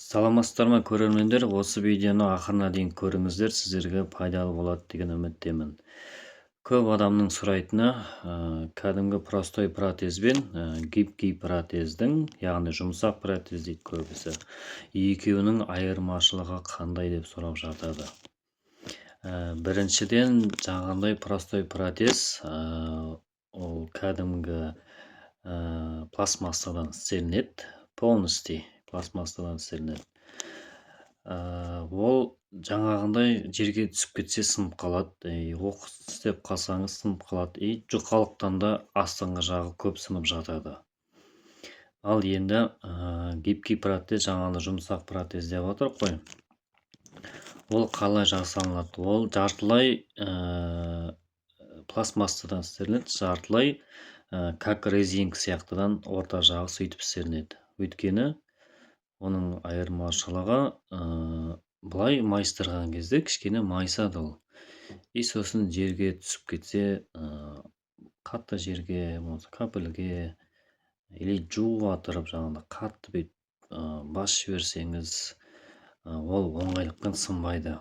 Саламатсыздар ма, көрермендер! Осы видеоны ақырына дейін көріңіздер, сіздерге пайдалы болады деген үміттемін. Көп адамның сұрайтыны кәдімгі простой протез бен гибкий протездің, яғни жұмсақ протез дейді көбісі, екеуінің айырмашылығы қандай деп сұрап жатады. Біріншіден, жаңағындай простой протез ол кәдімгі пластмассадан істелінеді, полностью пластмассадан істелінеді. Ол жаңағындай жерге түсіп кетсе, сынып қалады, и оқыс істеп қалсаңыз, сынып қалады, и жұқалықтан да астыңғы жағы көп сынып жатады. Ал енді гибкий протез, жаңағыдай жұмсақ протез деп отыр қой, ол қалай жасалынады? Ол жартылай пластмассадан істелінеді, жартылай как резинка сияқтыдан орта жағы сөйтіп істелінеді. Өйткені оның айырмашылығы былай майыстырған кезде кішкене майысады ол, и сосын жерге түсіп кетсе, қатты жерге болмаса капельге или жуып отырып, жаңағыдай қатты бүйтіп басып жіберсеңіз, ол оңайлықпен сынбайды.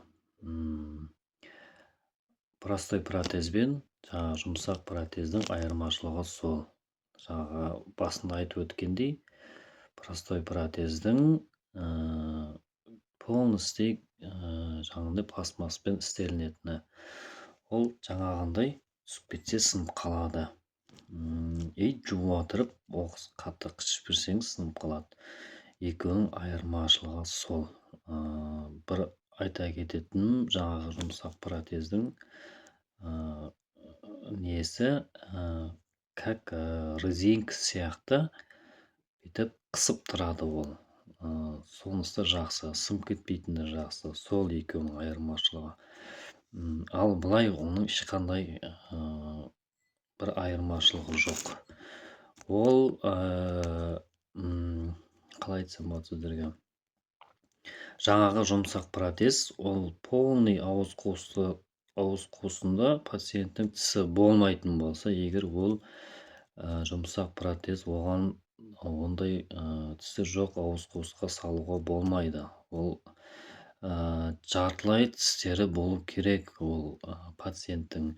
Простой протез бен жаңағы жұмсақ протездің айырмашылығы сол, жаңағы басында айтып өткендей, простой протездің полностью жаңағындай пластмасспен істелінетіні. Ол жаңағындай түсіп кетсе, сынып қалады, и жуып отырып, оқыс қатты қышып жіберсеңіз, сынып қалады. Екеуінің айырмашылығы сол. Бір айта кететінім, жаңағы жұмсақ протездің несі как резинка сияқты бүйтіп қысып тұрады ол. Сонысы жақсы, сынып кетпейтіні жақсы. Сол екеуінің айырмашылығы. Ал былай оның ешқандай бір айырмашылығы жоқ. Ол қалай айтсам болады сіздерге? Жаңағы жұмсақ протез ол полный ауыз қуысында пациенттің тісі болмайтын болса егер, ол жұмсақ протез оған, ондай тісі жоқ ауыз қуысқа салуға болмайды. Ол жартылай тістері болу керек ол пациенттің.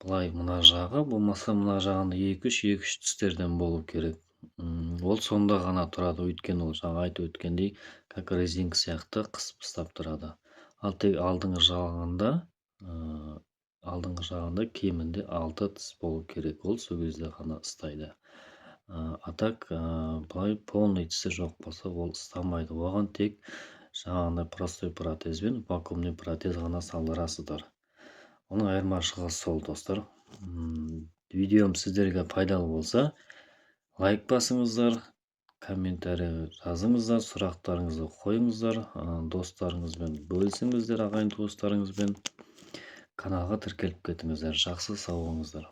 Былай мына жағы болмаса мына жағында екі үш, екі үш тістерден болу керек. Ол сонда ғана тұрады, өйткені ол жаңа айтып өткендей, как резинка сияқты қысып ұстап тұрады. Ал тек алдыңғы жағында кемінде алты тіс болу керек, ол сол кезде ғана ұстайды. А так былай полный тісі жоқ болса, ол ұстамайды. Оған тек жаңағындай простой протез бен вакуумный протез ғана салдырасыздар. Оның айырмашылығы сол, достар. Видеом сіздерге пайдалы болса, лайк басыңыздар, комментарий жазыңыздар, сұрақтарыңызды қойыңыздар, достарыңызбен бөлісіңіздер, ағайын туыстарыңызбен. Каналға тіркеліп кетіңіздер. Жақсы, сау болыңыздар.